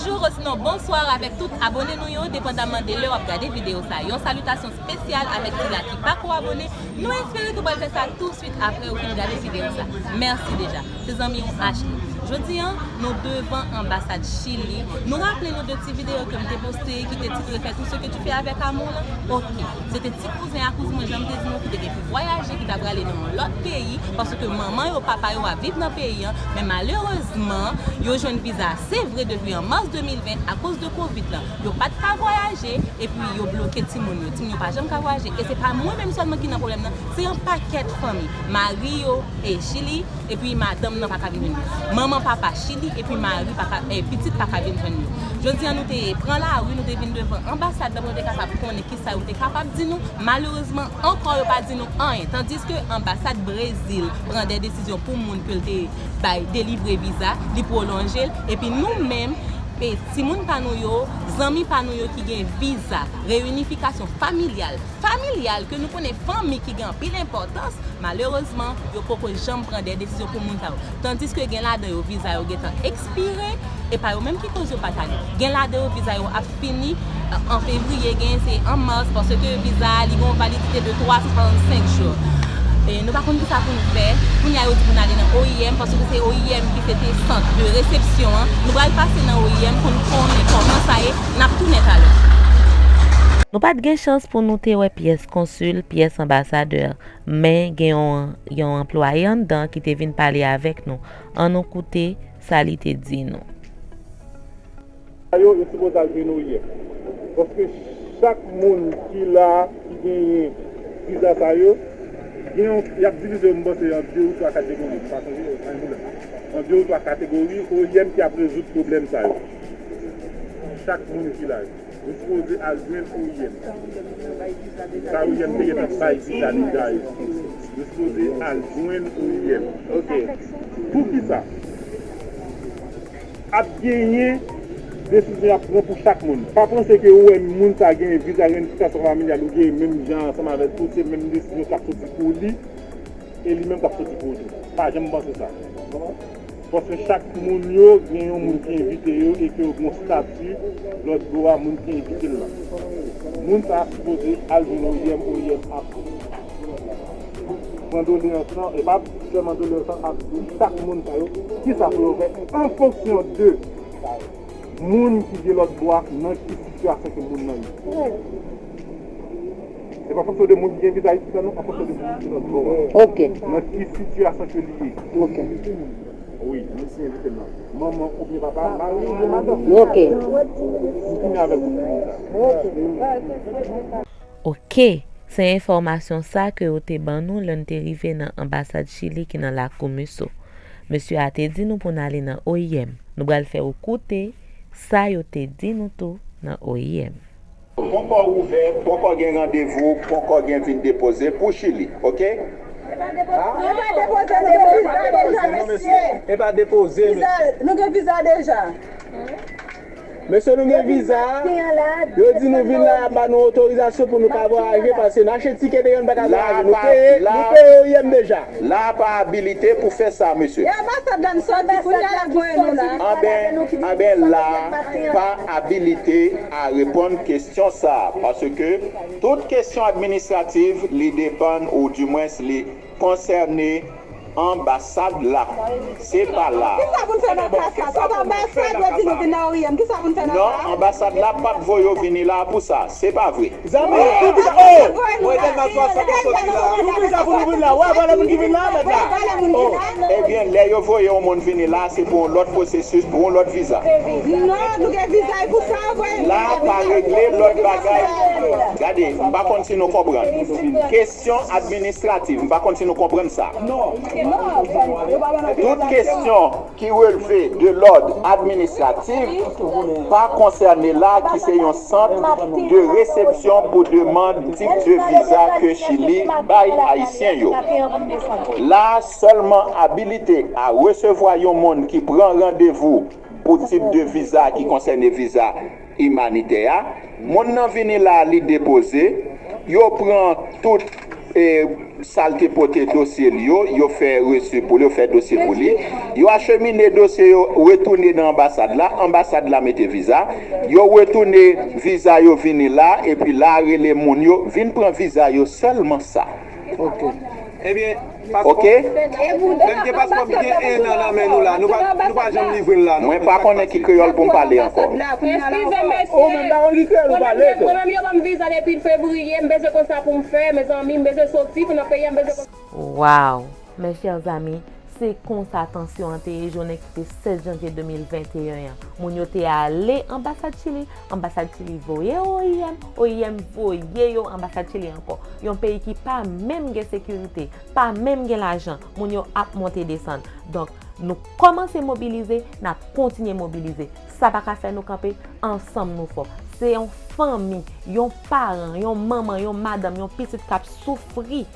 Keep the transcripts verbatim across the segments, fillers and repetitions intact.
Bonjou, osinon bonswa avèk tout abone nou yo, depandaman de lè w ap gade videyo sa. Yon salitasyon espesyal avèk sila ki pako abone. Nou espere ke w pral fè sa touswit apre ou fin gade videyo sa. Mèsi deja. Se zanmi w Ashley. Jodi a, nou devan anbasad Chili. Nou raple nou de ti videyo ke m te poste ki te titre Fais tout ce que tu fais avec amour lan? Oke. Se te ti kouzen a kouzin mwen, jan m te di nou, ki te gen pou vwayaje, ki ta prale nan yon lòt peyi, paske manman yo, papa yo ap viv nan peyi a, men malerezman, yo jwenn viza, se vre, depi an mas de mil ven, akoz de kovid lan, yo pa t ka vwayaje, epi yo bloke timoun yo. Timoun yo pa janm ka vwayaje, e se pa mwen menm sèlman ki nan pwoblèm nan, se yon pakèt fanmi. Mari yo, e Chili, epi madanm nan pa ka vin jwenn yo. Manman, papa Chili, epi mari pa ka, e pitit pa ka vin jwenn yo. Jodi a, nou te pran lari, nou te vin devan anbasad la pou nou te kapab konnen kisa yo te kapab di nou. Malerezman, ankò yo pa di nou anyen. Tandiske anbasad Brezil pran de desizyon pou moun ke l te bay delivre viza, li pwolonje l, epi nou menm, e timoun pa nou yo, zanmi pa nou yo ki gen viza reyinifikasyon familyal, familyal, ke nou konnen fanmi ki gen anpil enpòtans, malerezman, yo poko janm pran de desizyon pou moun sa yo. Tandiske gen ladan yo, viza yo gentan ekspire, e pa yo menm ki koz yo pa t ale. Gen ladan yo, viza yo ap fini, e, an fevriye, gen se an mas, paske viza a, li gen yon validite de twa san swasannsenk jou. E nou pa konn kisa pou nou fè. Kounye a, yo di pou n ale nan O I M, paske se O I M ki se te sant de resepsyon an. Nou pral pase nan O I M pou n konnen kòman sa ye, n ap tounen talè. Nou pa t gen chans pou nou te wè pyès konsil, pyès anbasadè, men gen yon, yon anplwaye anndan ki te vin pale avèk nou. Ann nou koute sa li te di nou. Sa yo, yo sipoze al jwenn O I M. Paske chak moun ki la, ki genyen viza sa yo, gen yon, y ap divize yo, m panse, an de ou twa kategori, m pa sonje, an de ou twa kategori, O I M ki ap rezoud pwoblèm sa yo. Chak moun ki la yo. Yo sipoze al jwenn O I M. Sa O I M te gentan bay viza deja yo. Yo sipoze al jwenn O I M. Ok. Poukisa? Ap genyen desizyon y ap pran pou chak moun. Pa panse ke ou wè moun sa genyen viza reyinifikasyon familyal, ou genyen menm jan ansanm avèk tout, se menm desizyon k ap soti pou li, e li menm k ap soti pou ou tou. Pa janm panse sa. Paske chak moun yo gen yon moun ki envite yo e ke yo gen yon stati lòt bò a moun ki envite l lan. Moun sa a sipoze al jwenn O I M, O I M ap pran doleyans lan, e pa sèlman doleyans lan, ap di chak moun sa yo kisa pou yo fè an fonksyon de moun ki gen lòt bò a, nan ki sitiyasyon ke moun nan ye. Se pa fonksyon de moun ki gen viza isit la non, an fonksyon de moun ki lòt bò a. Ok. Nan ki sitiyasyon ke li ye. Ok. Wi, moun si envite m nan. Manman oubyen papa, mari oubyen madanm. Ok. M fini avèk ou pou moun sa. Ok. Se enfòmasyon sa ke yo te ban nou lè n te rive nan anbasad Chili ki nan Lakou Musso. Mesye a te di nou pou n ale nan O I M. Nou pral fè w koute sa yo te di nou tou nan O I M. Poko ouvè, poko gen randevou, poko gen vin depoze pou Chili, ok? E pa depoze, nou gen viza deja, mesye. E pa depoze, mesye. Nou gen viza deja. Mesye, nou gen viza. Yo di nou vin la, y ap ba nou otorizasyon pou nou ka vwayaje, paske n achte tikè deja, nou pa ka vwayaje. Nou peye, nou peye O I M deja. La a pa abilite pou fè sa, mesye. E anbasad la n sòti, kounye a y ap voye nou la. Anben, anben, la a pa abilite a reponn kesyon sa a, paske tout kesyon administrativ, li depann, oudimwens, li konsène anbasad la. Se pa la a. Kisa pou n fè nan ka sa? Sa pa anbasad, yo di nou vin nan O I M. Kisa pou n fè nan ka? Non, anbasad la p ap voye w vini la a pou sa. Se pa vre. Zanmi, pou kisa, oh, mwen tèlman swa sa pou soti la. Pou kisa pou nou vin la? Wè, pa lè moun ki vin la, mèt la. Oh. Ebyen, lè yo voye yon moun vini la, se pou yon lòt pwosesis, pou yon lòt viza. Non, nou gen viza e pou sa, vre. La a pa regle lòt bagay. Gade, m pa konn si nou konprann. Kesyon administratif, m pa konn si nou konprann sa. Tout kesyon ki relve de lòd administratif pa konsène la, ki se yon sant de resepsyon pou demann tip de viza ke Chili bay Ayisyen yo. La a sèlman abilite a resevwa yon moun ki pran randevou pou tip de viza ki konsène viza imanitè a. Moun nan vini la, li depoze, yo pran tout e, sa l te pote dosye li yo, yo fè resi pou li, yo fè dosye pou li. Yo achemine dosye yo, retounen nan anbasad la, anbasad la mete viza. Yo retounen viza yo vini la, epi la rele moun yo, vin pran viza yo, sèlman sa. Ok. Ebyen, Ok? Lè m gen paspò, m gen en an nan men nou la. Nou pa, nou pa janm livre l la. Mwen pa konnen ki kreyòl pou m pale ankò. Eskize, mesye. Ou menm pa konn ki kreyòl ou pale tou. Mwen menm, yo ban m viza depi fevriye, m bezwen konn sa pou m fè, mezanmi, m bezwen soti pou nan peyi a, m bezwen konn. Wow! Mes chers amis, se konsa tansyon an te ye jounen ki te sèz janvye de mil venteyen an. Moun yo te ale anbasad Chili, anbasad Chili voye yo O I M, O I M voye yo anbasad Chili ankò. Yon peyi ki pa menm gen sekirite, pa menm gen lajan, moun yo ap monte desann. Donk, nou kòmanse mobilize, n ap kontinye mobilize. Sa pa ka fè nou kanpe, ansanm nou fò. Se yon fanmi, yon paran, yon manman, yon madanm, yon pitit k ap soufri.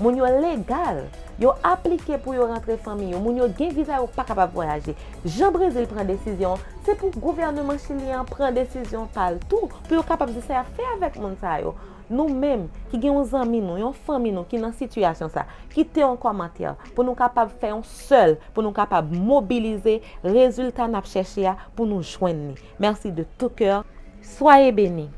Moun yo legal. Yo aplike pou yo rantre fanmi yo. Moun yo gen viza, yo pa kapab vwayaje. Jan Brezil pran desizyon an, se pou gouvèneman chilyen an pran desizyon pa l tou, pou yo kapab di sa y ap fè avèk moun sa yo. Nou menm ki gen yon zanmi nou, yon fanmi nou ki nan sitiyasyon sa, kite yon kòmantè pou nou kapab fè yon sèl, pou nou kapab mobilize rezilta n ap chèche a pou nou jwenn li. Merci de tout cœur. Soyez bénis.